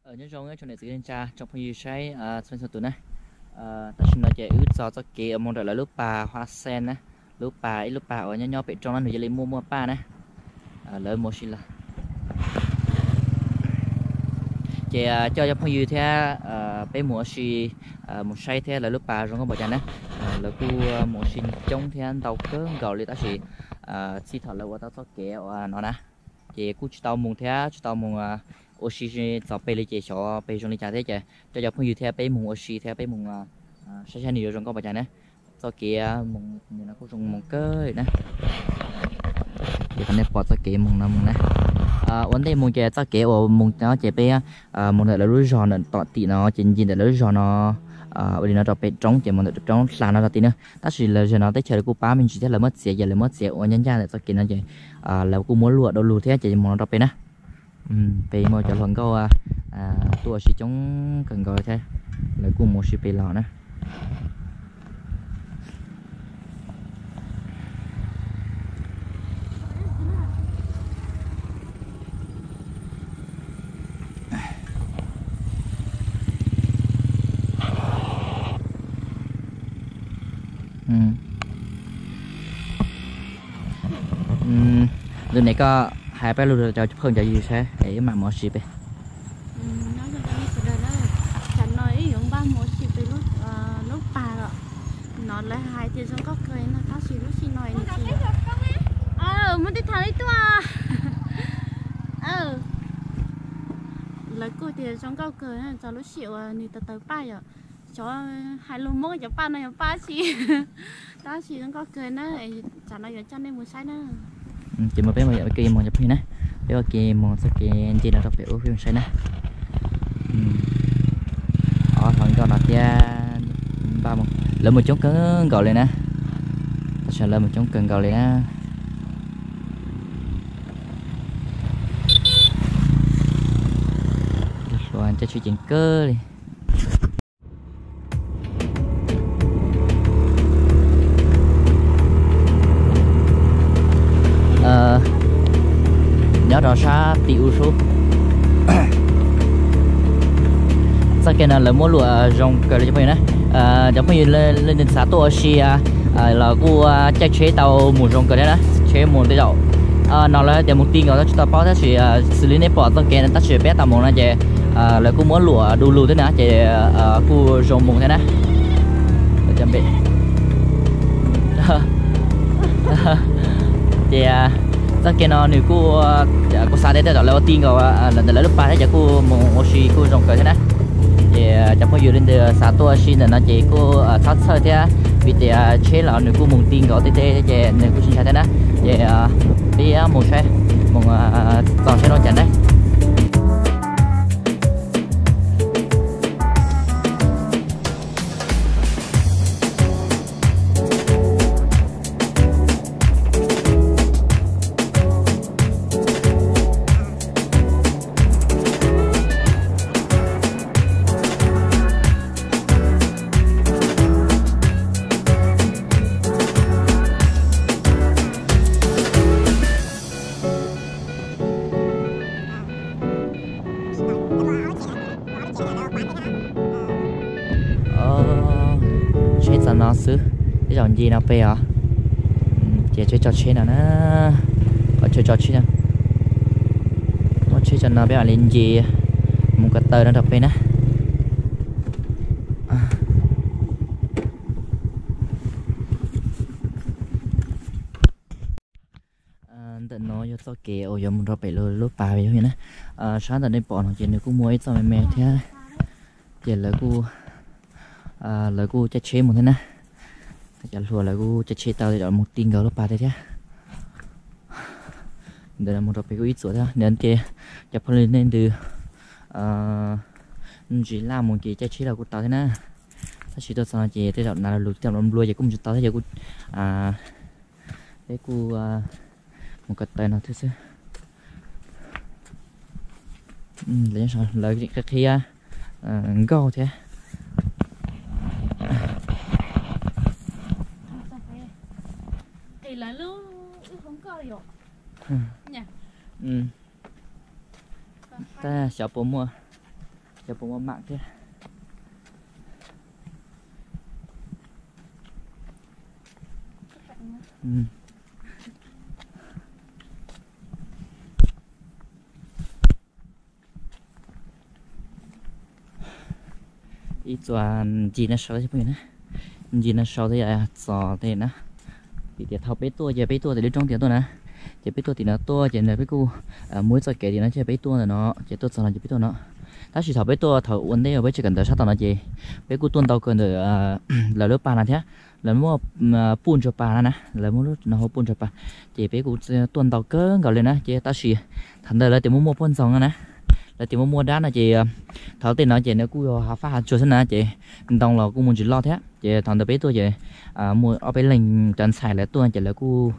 Nyob zoo tsoom niam txiv kwv tij neej tsa tsoom phooj ywg saib txhua leej txhua tus na. Tam sim no ces wb txog txoj kev uas mus ntawm lawv lub pas Hoa Sen na, lub pas ib lub pas uas nyob nyob pem roob na, nws cia li muaj muaj paj na. Lawv mus ua si lawm. Ces coj cov phooj ywg thiab peb mus ua si, mus saib thiab lawv lub pas zoo nkauj npaum cas na. Lawv kuj mus ua si coob thiab ntau kawg nkaus li tab sis txij thaum lawv ua tau txoj kev uas no na, ces kuj tsis tau mus thiab tsis tau mus ua si txog pem li ces xyov pem zoo li cas thiab ces coj cov phooj ywg thiab peb mus ua si thiab peb mus saib saib nws yuav zoo nkauj npaum cas na. Txoj kev mus no kuj zoo mus kawg li na. Ces nej pom txoj kev mus no mus na. Ua ntej mus ces txoj kev uas mus no ces peb mus ntawm lawv lub zos ntawm tom tim no ces nce ntawm lawv lub zos no ua li no rau pem roob ces mus ntawm roob hla no rau tim na. Tab sis lawv zaum no teb chaws lawv kuj pab me ntsis thiab lawv muab txiav ces lawv muab txiav ua ncaj ncaj ntawm txoj kev no ces lawv kuj muab luam du lug thiab ces mus no rau pem na. Pem muaj cov hluas nkauj tuaj ua si coob kawg nkaus thiab, lawv kuj mus ua si pem los na. Lub ne koj hais peb lus rau cov phooj cov ywg saib es wb mam mus ua si pem. Nyob zoo cov nej sawv daws na, tsam no wb yuav npaj mus ua si pem lub pas los no lawv hais tias zoo nkauj kawg no tab sis lub sij no nws tsis, muab tej tham li tuaj. Lawv kuj tias zoo nkauj kawg txog lub sij uas nws tawg tawg paj yom. Xyov hais lus Hmoob cov paj no yog paj tsi, tab sis zoo nkauj kawg na. Tsam no yuav coj nej mus saib na. Ces mus peb mus cov phooj ywg na, peb ua ke mus txoj kev nce no rau pem ub peb mus saib na. Ob hluas nkauj no thiab npaj mus, lawv mus coob kawg nkaus li na. Tam sim lawv mus coob kawg nkaus li na. Hluas caij tsheb ceev kawg li. Nyob rau sab tim ub sub. Txoj kev no lawv muab luam zoo kawg li cov phooj ywg na. Cov phooj ywg leej twg xav tuaj ua si los kuj caij tsheb tau mus zoo kawg thiab na, tsheb mus tej zaum no lawv tias mus ti nkaus tsis tau paub tab sis xws li nej pom txoj kev no tab sis peb tau mus no ces lawv kuj muab luam du lug thiab na ces kuj zoo mus thiab na. Ces txoj kev no nws kuj, kuv xav tias tej zaum lawv ua ti nkaus lawv ntawm lawv lub pas thiab ces kuj mus ua si kuj zoo kawg thiab na. Ces cov phooj ywg leej twg xav tuaj ua si ntawm no ces kuj txhob txhawj thiab vim tias tsheb los nws kuj mus ti nkaus tej tej ces nws kuj tsis ntshai thiab na. Ces peb mus saib, mus txog saib zoo cas na. Tsheb txog no xwb, tej zaum nce no pem os. Ces tsheb tso tsheb no na, qhov chaw tso tsheb no. Muab tsheb tso no peb mam li nce mus ko taw no rau pem na. Ntawm no yog txoj kev uas yuav mus rau pem lub pas yog na. Sab ntawm nej pom no ces nws kuj muaj ib txoj me me thiab, ces lawv kuj, lawv kuj caij tsheb mus thiab na. Cov hluas lawv kuj caij tsheb tau tej zaum mus ti nkaus lub pas thiab. Ntawm no mus rau pem kuj ib txuas thiab, nws ces cov phooj ywg nej ntws ntsis laj mus ces caij tsheb los kuj tau thiab na. Tab sis tuaj txog no ces tej zaum nas lus coj nplua ces kuj mus tsis tau thiab ces kuj, peb kuj mus ko taw no thiab xwb. Lawv qhib qhib nkauj thiab. Tab xyov puas muaj. Cov puas muaj mam thiab. Ib txuas ncig no saud, ncig no saud thiab txog tim na. Vim tias thaum peb tuaj ces peb tuaj tim lub roob tim tuaj na, ces peb tuaj tim no tuaj ces peb kuj muaj ib txoj kev tim no ces peb tuaj ntawm no ces tuaj txog no ces peb tuaj no. Tab sis thaum peb tuaj thaum ua ntej uas peb tseem kawm ntawv sab tom no ces peb kuj tuaj ntau kawg ntawm lawv lub pas no thiab. Lawv muaj puj ntsuag pas no na, lawv muaj lub no hu puj ntsuag pas, ces peb kuj tuaj ntau kawg nkaus li na. Ces tab sis thaum ntawd lawv tias muaj muaj poj ntxoog no na, lawv tias muaj muaj dab no ces thaum tej no ces nws kuj yog hav faj hav tsuag xwb na ces ntoo los kuj mus ntsis loj thiab. Ces thaum ntawd peb tuaj ces muaj ob peb leeg cov ntxhais lawv tuaj ces lawv kuj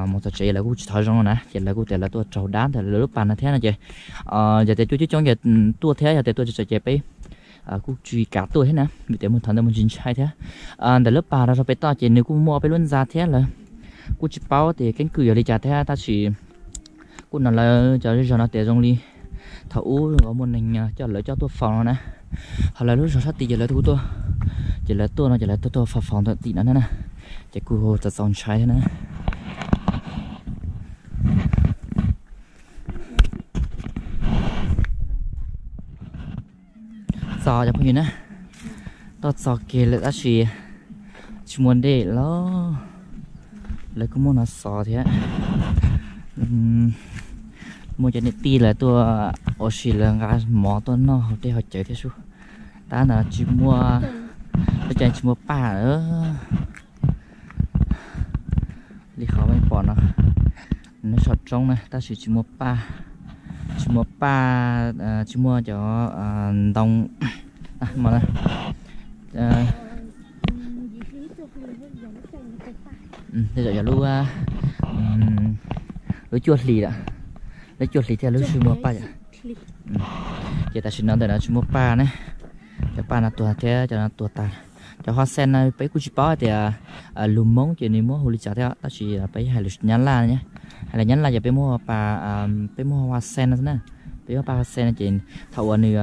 mus txog tsev lawv kuj tsis thov zoo no na, ces lawv kuj tias lawv tuaj raug dab ntawm lawv lub pas no thiab no ces yog tias coob coob coob ces tuaj thiab, yog tias tuaj tsis txog ces peb kuj tsis kam tuaj thiab na, vim tias mus thaum ntawd mus tsis ntshai thiab. Ntawm lub pas rau rau pem toj ces nws kuj muaj ob peb lub ntxa thiab, lawv kuj tsis paub tias keeb kwm yog li cas thiab, tab sis kuj hnov lawv cov zej zog no tias zoo li thaum ub muaj neeg coj lawv coj tuaj faus no na. Ho lawv lub zog sab tid ces lawv tuaj, ces lawv tuaj no ces lawv tuaj tuaj faus faus ntawm tim no na, ces kuj txaus txaus ntshai thiab na. Txog cov phooj ywg na, tuaj txog kiag lawm tab sis tsis muaj dej los, lawv kuj muaj no xov thiab. Muaj cov niam tij lawv tuaj ua si lawv nqa mov tuaj noj hauv dej hauv cawv thiab sub. Tab ntawd tsis muaj, lub caij tsis muaj paj lawm. Li qhov peb pom no, nws saum roob na tab sis tsis muaj paj, tsis muaj paj, tsis muaj cov ntoo. Tej zaum yog lub, lub cuaj hlis lawm, lub cuaj hlis thiaj lub sij muaj paj yom. Ces tam sim no ntawm no tsis muaj paj na, cov paj no tuag thiab cov no tuag tas. Cov hoa sen no peb kuj tsis paub hais tias lus Hmoob ces nws muab hu li cas thiab tab sis peb hais lus Nyab Laj, hais lus Nyab Laj ces peb muab, peb muab hoa sen no xwb na, peb muab paj hoa sen no ces thaum uas nws,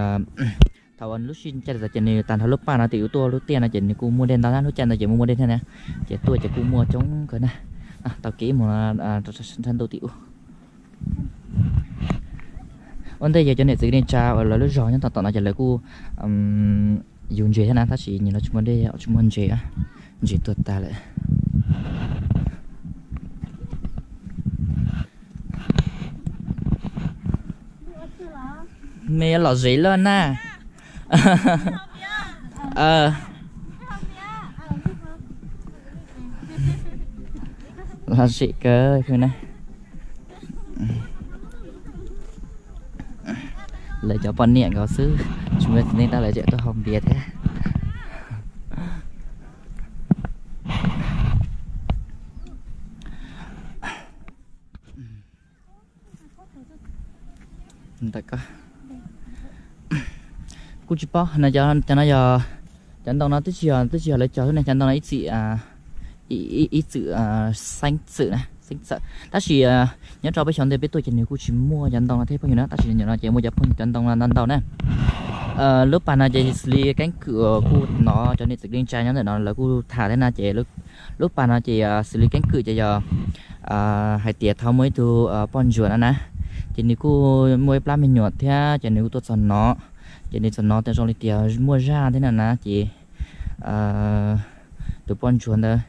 thaum uas lub sij caij txawm ces nws tag nrho lub paj no tim ub tuaj lub tiaj no ces nws kuj muaj dej ntau na, lub caij ntawd ces muaj muaj dej thiab na, ces tuaj ces kuj muaj coob kawg na. Tau kev mus rau ntuj tim ub. Ua ntej yog cov niam txiv neej tsa uas lawv lub zog nyob tom tom no ces lawv kuj yug ntses thiab na, tab sis nyias los tsis muaj dej tsis muaj ntses, ntses tuag tas lawm. Me yuav lom zem lawm na. Lom zem kawg na. Lawv cov poj niam nkaus xwb, tsis muaj txiv neej tab lawv tseem tuaj haus npias thiab. Ntawm ko kuj tsis paub no, cov no yog, cov ntoo no twb tsis yog, twb tsis yog lawv cog xwb ne, cov ntoo no ib txwm, ib txwm xeeb txwm na, xeeb txwm tab sis nyob rau peb xyov ntej peb tuaj ces nws kuj tsis muaj cov ntoo no thiab phooj ywg na, tab sis nyob no ces muaj cov phooj ywg cov ntoo no ntau ntau na. Lub pas no ces xws li keeb kwm uas kuj hnov cov niam txiv neej tsa nyob ntawm no lawv kuj tham thiab na, ces lub pas no ces xws li keeb kwm ces yog hais tias thaum muaj ib tug poj ntsuam no na, ces nws kuj muaj ib plab me nyuam thiab ces nws kuj tuaj txog no, ces nws txog no ces zoo li tias muaj zaj thiab no na, ces tus poj ntsuam ntawd,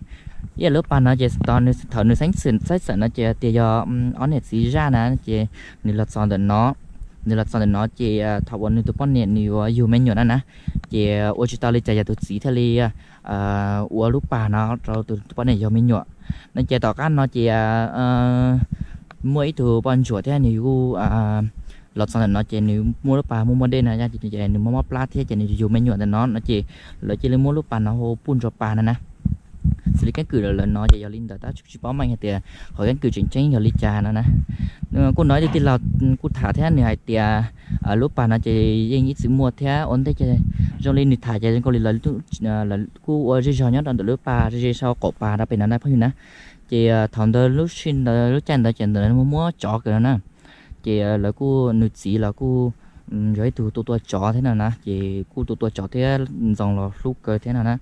ib lub pas no ces thaum nws xeeb txwm, xeeb txwm no ces tias yog ob niam txiv zaj na, ces nws los txog ntawm no, nws los txog ntawm no ces thaum uas nws tus poj niam nws yuav yug me nyuam no na, ces ua tsis tau li cas yog tus txiv thiaj li ua lub pas no rau tus poj niam yug me nyuam no. Ces tom qab no ces muaj ib tug poj ntsuam thiab nws kuj los txog ntawm no ces nws muaj lub pas muaj muaj dej no, ces nws mob mob plab thiab ces nws yug me nyuam ntawm no no ces lawv cia li muab lub pas no hu puj ntsuag pas no na. Xws li keeb kwm lawv no ces yog li ntawd tab sis tsis paub meej hais tias qhov keeb kwm tseem ceeb yog li cas no na. Kuj hnov ib tug tij laug kuj tham thiab nws hais tias lub pas no ces yeej ib txwm muaj thiab ua ntej ces zoo li nws tham ces zoo li lawv kuj ua zej zog nyob rau ntawm lub pas ze sau qaum pas rau pem no na phooj ywg na. Ces thaum ntawd lub sij ntawd lub caij ntawd ces ntawd muaj muab tsov kawg no na. Ces lawv kuj, nws txiv los kuj yog ib tug tua tua tsov thiab no na, ces kuj tua tua tsov thiab ntxoov los hlub kawg thiab no na.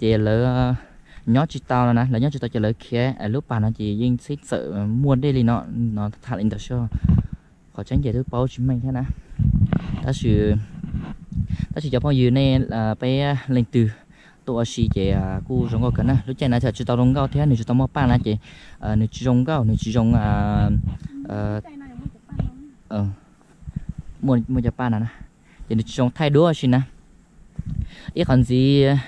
Ces lawv nyob tsis tau no na, lawv nyob tsis tau ces lawv khiav lub pas no ces yeej txheeb txawm muaj dej li no, no tham li ntawd xwb. Qhov tseeb ces twb paub tsis meej thiab na. Tab sis, tab sis cov phooj ywg nej, peb leej twg tuaj ua si ces kuj zoo nkauj kawg na. Lub caij no tsis tau zoo nkauj thiab nws tsis tau muaj paj na ces nws tsis zoo nkauj, nws tsis zoo, muaj cov paj no na, ces nws tsis zoo thaij duab ua si na. Ib qhov ntxiv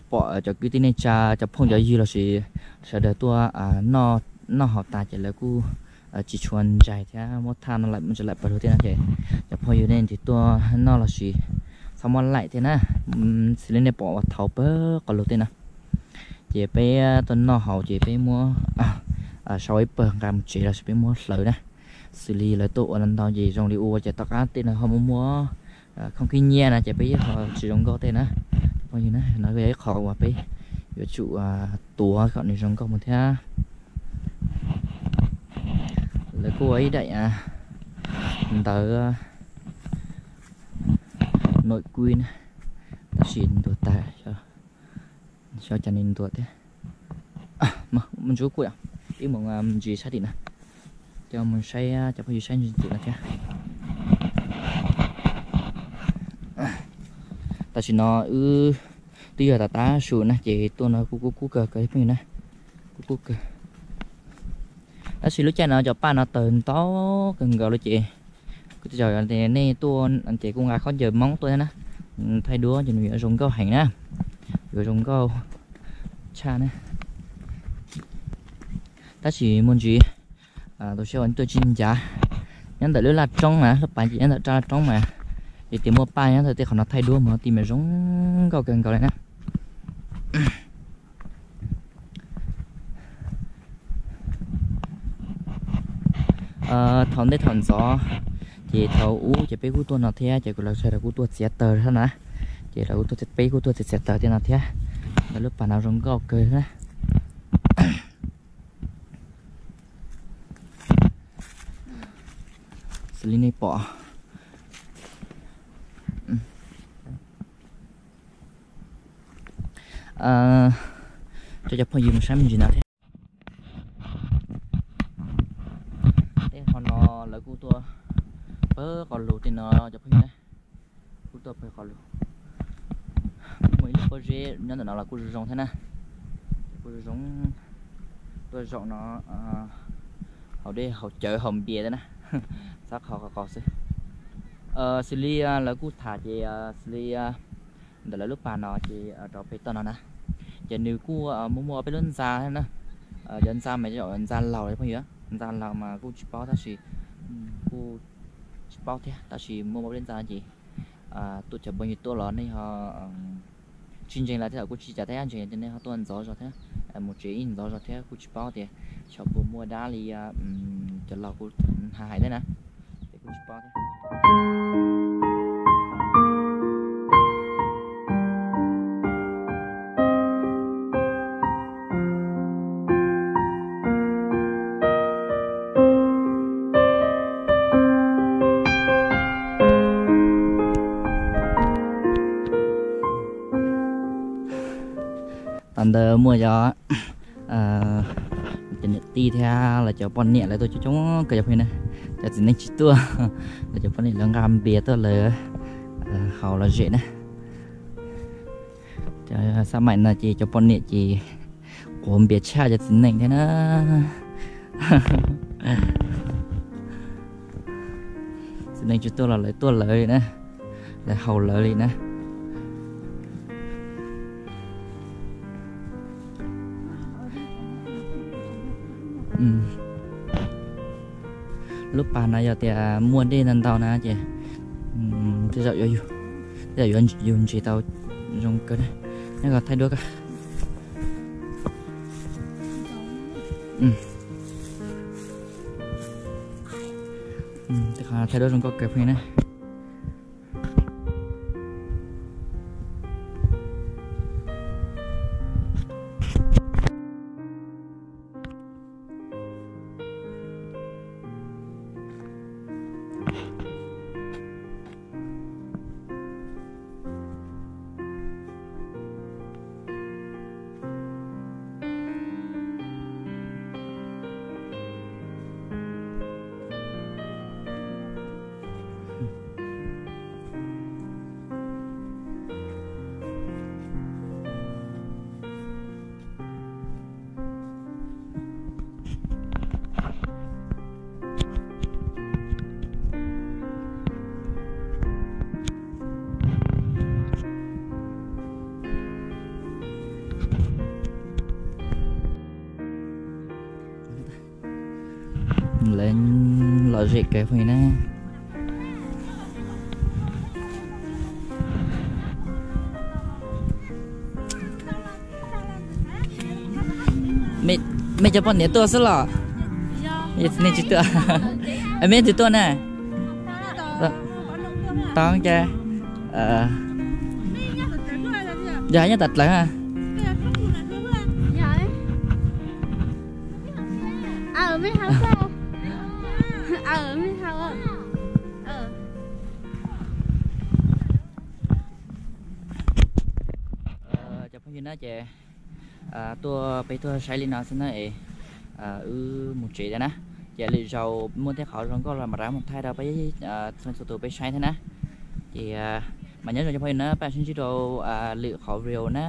pom cov kwv tij neej tsa, cov phooj cov ywg lossis sawv daws tuaj noj haus tas ces lawv kuj tsis tshua ntsais thiab muab thaj no lawm mus tsis lawm pawg lug thiab no ces cov phooj ywg nej ntsis tuaj noj lossis txhob muab laim thiab na. Xws li nej pom uas thaum pawg qhov lug tej no ces peb tuaj noj haus ces peb muab sau ib pawg nqa mus tsev lossis peb muab hlawv na. Xws li lawv tuaj ua ntau ntau ces zoo li ua ces tom qab tej no ho muaj muaj khoom khib nyiab na ces peb yeej ho tsis zoo nkauj tej na. Phooj ywg na, no yog ib qho uas peb yuav tsum tuav kom nws zoo nkauj mus thiab. Lawv kuj ua ib daim ntawv nuam kuib na, tab sis ntuag tag, xyov cas nws ntuag thiab. Mus ntsis kuj, ib mus ntsis saib tim na, coj mus saib cov phooj ywg saib ntsis tim no thiab. Tam sim no wb twb yog tas tav su na ces tuaj no kuj kub kub kawg kawg phooj ywg na, kub kub kawg. Tab sis lub caij no cov paj no tawg ntau kawg nkaus li ces kuv twb tsis, nej tuaj ces kuj nqa khaub ncaws Hmoob tuaj thiab na, thaij duab ces nws yuav zoo nkauj heev na, yuav zoo nkauj tshaj na. Tab sis muaj ntsis tu siab ua tuaj tsis ncav. Nyob ntawm lub laj roob na, lub pas ces nyob ntawm raj laj roob mas, ces tias muaj paj nyob ntawm tej qhov no thaij duab mus ti mas zoo nkauj kawg nkaus li na. Thaum ntej thaum ntxov ces thaum ub ces peb kuj tuaj no thiab ces kuv lawv sawv daws kuj tuaj txiav taws thiab na, ces lawv kuj tuaj, peb kuj tuaj txiav txiav taws tej no thiab. Lawv lub pas no zoo nkauj kawg na. Xws li nej pom, coj cov phooj ywg mus saib me ntsis no thiab. Tej qhov no lawv kuj tuaj pawg qhov lug tej no cov phooj ywg na, kuj tuaj pawg qhov lug. Muaj ib lub pob zeb nyob ntawm no los kuj zoo zoo thiab na, kuj zoo zoo. Tuaj zaum no haus dej haus cawv haus npias thiab na, txhob qhov qhov qos xwb. Xws li lawv kuj tham ces xws li ntawm lawv lub pas no ces rau pem toj no na, ces nws kuj muaj muaj peb lub ntxa thiab na. Cov ntxa mas ntxa laus phooj ywg, ntxa laus mas kuj tsis paub tab sis kuj tsis paub thiab, tab sis muaj muaj peb lub ntxa ces tuaj cov phooj ywg tuaj los nej ho tsis ntseeg lawv thiab kuj tsis cas thiab, ntseeg ces nej ho tuaj ntxov zog thiab, mus tsev ib ntxov zog thiab kuj tsis paub tias xyov puas muaj dab li cov laus kuj hais thiab na, ces kuj tsis paub thiab. Tam ntawd muaj cov, cov niam tij thiab lawv cov poj niam lawv tuaj coob coob kawg cov phooj ywg na. Cov txiv neej tsis tuaj, lawv cov poj niam lawv nqa npias tuaj lawv haus lom zem na. Xab maim no ces cov poj niam ces quav npias tshaj cov txiv neej thiab na. Txiv neej tsis tuaj los lawv tuaj lawv li na, lawv haus lawv li na. Lub pas no yog tias muaj dej ntau ntau na ces tej zaum yuav, tej zaum yuav yug ntsis tau zoo kawg na. Nyob ko thaij duab ko. Tej qhov thaij duab zoo nkauj kawg phooj ywg na. Lom zem kawg phooj ywg na. Mej cov poj niam tuaj xwb los? Nej tsis tuaj? Mej twg tuaj na? Tau cas? Yog nyob tom dlawg. Cov phooj ywg na ces tuaj peb tuaj saib li no xwb na es wb mus tsev na. Ces lwm zaus muaj tej qhov zoo nkauj los mam rov mus thaij rau peb txhua tus peb saib thiab na. Ces mas nyob zoo cov phooj ywg na, peb sib ntsib rau lwm qhov video na.